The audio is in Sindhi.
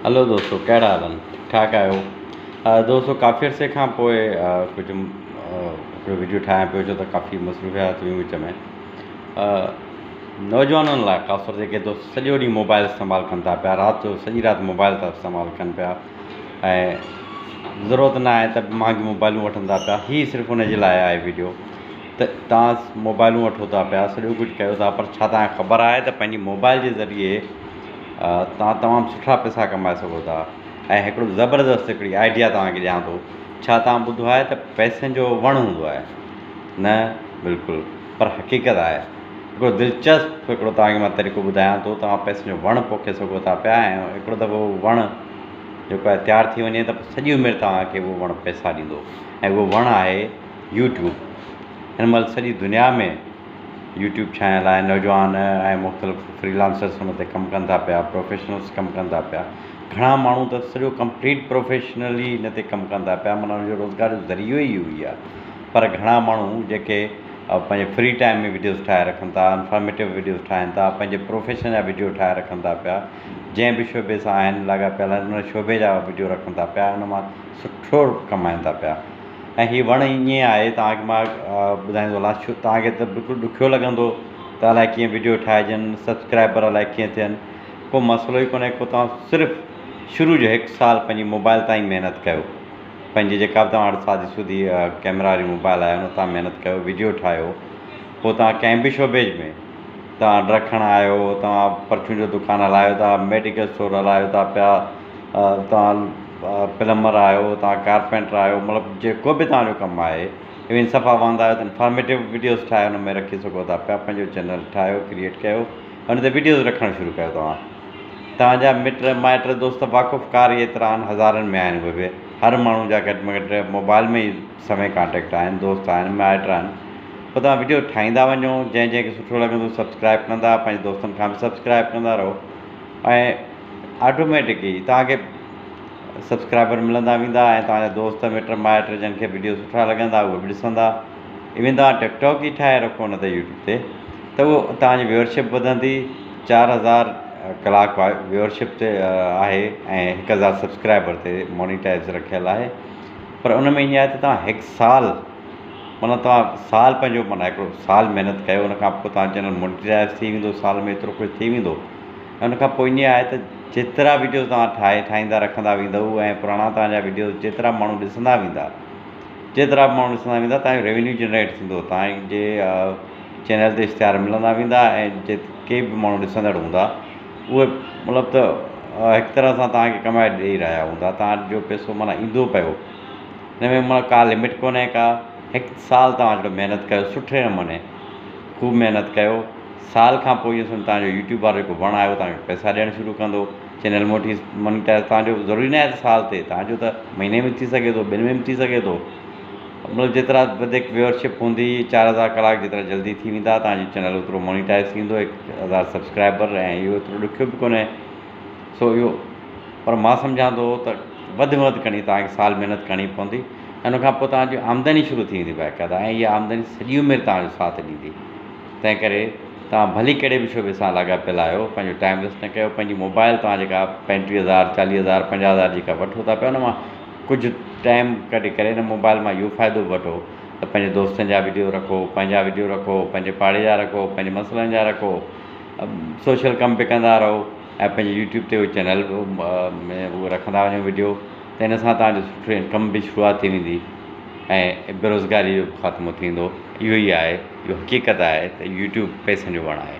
هلو دوستو ڪهڙا حال آهن ٺيڪ ٺاڪ آهيو دوستو ڪافي عرصي کان پوء ڪجهه هڪڙو ويڊيو ٺاهيان پيو ڇو ته ڪافي مصروفيات هيون وچ ۾ نوجوانن لاء خاص طور جيڪي دوست سڄو ڏينهن موبائل استعمال ڪن ٿا پيا رات جو سڄي رات موبائل ٿا استعمال ڪن پيا ۽ ضرورت نه آهي ته به مهانگيون موبائلون وٺن ٿا پيا هي صرف ان جي لاء آهي ويڊيو ته توهان موبائلون وٺو ٿا پيا سڄو ڪجهه ڪيو ٿا پر ڇا توهان کي خبر آهي ته پنهنجي موبائل جي ذريعي توهان تمام سٺا پئسا ڪمائي سگهو ٿا ۽ هڪڙو زبردست هڪڙي آئيڊيا توهان کي ڏيان ٿو ڇا توهان ٻڌو آهي ته پئسن جو وڻ هوندو آهي نه بلڪل پر حقيقت آهي هڪڙو دلچسپ هڪڙو توهان کي مان طريقو ٻڌايان ٿو توهان پئسن جو وڻ پوکي سگهو ٿا پيا ۽ هڪڙو دفعو وڻ جيڪو آهي تيار ٿي وڃي ته سڄي عمر توهان کي اهو وڻ پئسا ڏيندو ۽ اهو وڻ آهي يوٽيوب هن مهل سڄي دنيا ۾ يوٽيوب ڇانيل آهي نوجوان ۽ مختلف فري لانسرس ان تي ڪم ڪن ٿا پيا پروفيشنلس ڪم ڪن ٿا پيا گهڻا ماڻهو ته سڄو ڪمپليٽ پروفيشنلي ان تي ڪم ڪن ٿا پيا معنيٰ ان جو روزگار جو ذريعو ئي اهو ئي آهي پر گهڻا ماڻهو جيڪي پنهنجي فري ٽائيم ۾ وڊيوز ٺاهي رکن ٿا انفارميٽو وڊيوز ٺاهن ٿا پنهنجي پروفيشن جا وڊيو ٺاهي رکن ٿا پيا جنهن به شعبي سان آهن لاڳاپيل ان شعبي جا وڊيو رکن ٿا پيا ان مان سٺو ڪمائن ٿا پيا ۽ هي وڻ ائين آهي توهان کي مان ٻڌائيندو هلان ڇو توهان کي ته بلڪل ڏکيو لڳندو ته الائي ڪيئن وڊيو ٺاهجن سبسڪرائبر الائي ڪيئن ٿين ڪو مسئلو ئي ڪونهي ڪو توهان صرف شروع جو هڪ سال پنهنجي موبائل تان ئي محنت ڪيو پنهنجي جيڪا به توهان وٽ سادي سودي ڪيمرا واري موبائل آهي ان تان محنت ڪيو وڊيو ٺاهيو پوء توهان ڪنهن به شعبي ۾ توهان ڊرکڻ آهيو توهان پرچون جو دڪان هلايو ٿا ميڊيڪل اسٽور هلايو ٿا پيا توهان پلمبر آهيو توهان ڪارپينٽر آهيو مطلب جيڪو به توهان جو ڪم آهي ايون صفا واندا آهيو ته انفارميٽو وڊيوز ٺاهي ان ۾ رکي سگهو ٿا پيا پنهنجو چينل ٺاهيو ڪريئيٽ ڪيو ان تي وڊيوز رکڻ شروع ڪيو توهان توهان جا مٽ مائٽ دوست واقف ڪار ايترا آهن هزارن ۾ آهن اهي به هر ماڻهو جا گهٽ ۾ گهٽ موبائل ۾ ئي سوين ڪانٽيڪٽ آهن دوست آهن مائٽ آهن پوء توهان وڊيو ٺاهيندا وڃو جنهن جنهن کي سٺو لڳندو سبسڪرائب ڪندا پنهنجي دوستن کان به سبسڪرائب ڪندا رهو ۽ آٽوميٽڪ ئي توهان کي سبسڪرائبر ملندا ويندا ۽ توهان جا دوست مٽ مائٽ جن کي وڊيو سٺا لڳندا اهي به ڏسندا ايون توهان ٽڪ ٽاڪ ئي ٺاهي رکو ان تي يوٽيوب تي ته اهو توهان جي ويورشپ وڌندي 4000 ڪلاڪ ويورشپ تي آهي ۽ 1000 سبسڪرائبر تي مونيٽائز رکيل آهي پر ان ۾ ائين آهي ته توهان هڪ سال معنيٰ توهان سال پنهنجو معنيٰ هڪڙو سال محنت ڪيو ان کان پوء توهان چينل مونيٽائز ٿي ويندو سال ۾ ايترو ڪجهه ٿي ويندو ان کان پوء ائين آهي ته جيترا وڊيوز توهان ٺاهي ٺاهيندا رکندا ويندؤ ۽ پراڻا توهان جا وڊيوز جيترا ماڻهو ڏسندا ويندا جيترا به ماڻهو ڏسندا ويندا توهان جو ريونيو جنريٽ ٿيندو توهان جي چينل تي اشتهار ملندا ويندا ۽ جيڪي به ماڻهو ڏسندڙ هوندا اهي مطلب ته هڪ طرح سان توهان کي ڪمائي ڏيئي رهيا هوندا توهان جو پئسو معنيٰ ايندو پيو هن ۾ معنيٰ ڪا لمٽ ڪونهي ڪا هڪ سال توهان هڪڙو محنت ڪيو سٺي نموني خوب محنت ڪيو سال کان پوء اهو سمجهه توهان جو يوٽيوب وارو جيڪو وڻ آهي اهو توهان کي پئسا ڏيڻ شروع ڪندو چينل موٽي مونيٽائز توهان جو ضروري ناهي ته سال ٿئي توهان جو ته مهيني ۾ ٿي سگهي ٿو ٻن ۾ به ٿي سگهي ٿو مطلب جيترا وڌيڪ ويورشپ هوندي 4000 ڪلاڪ جيترا جلدي ٿي ويندا توهان جو چينل اوترو مونيٽائز ٿيندو 1000 سبسڪرائبر ۽ اهو ايترو ڏکيو به ڪونهي سو اهو پر مان سمجهان ٿو ته وڌ ۾ وڌ کڻي توهان کي سال محنت ڪرڻي پوندي ۽ ان کان پوء توهان جي آمدني شروع ٿي ويندي باقاعده ۽ اها آمدني سڄي عمر توهان جو ساٿ ڏيندي. تنهن ڪري توهان ڀلي ڪهڙي به شعبي سان لاڳاپيل آهيو پنهنجو ٽائيم ويسٽ نه ڪيو پنهنجي موبائل توهان جيڪا 35 هزار 40 هزار 50 هزار جيڪا وٺو ٿا پيا ان مان ڪجهه ٽائيم ڪڍي ڪري ان موبائل مان اهو فائدو به وٺو ته پنهنجي دوستن جا وڊيو رکو پنهنجا وڊيو رکو پنهنجي پاڙي جا رکو پنهنجي مسئلن جا رکو سوشل ڪم به ڪندا رهو ۽ پنهنجي يوٽيوب تي اهو چينل ۾ اهو رکندا وڃو وڊيو ته ان سان توهان جو سٺو انڪم به شروعات ٿي ويندي ۽ بيروزگاري جو به خاتمو ٿيندو. اهو ئي آهي، اهو حقيقت آهي ته يوٽيوب پئسن جو وڻ آهي.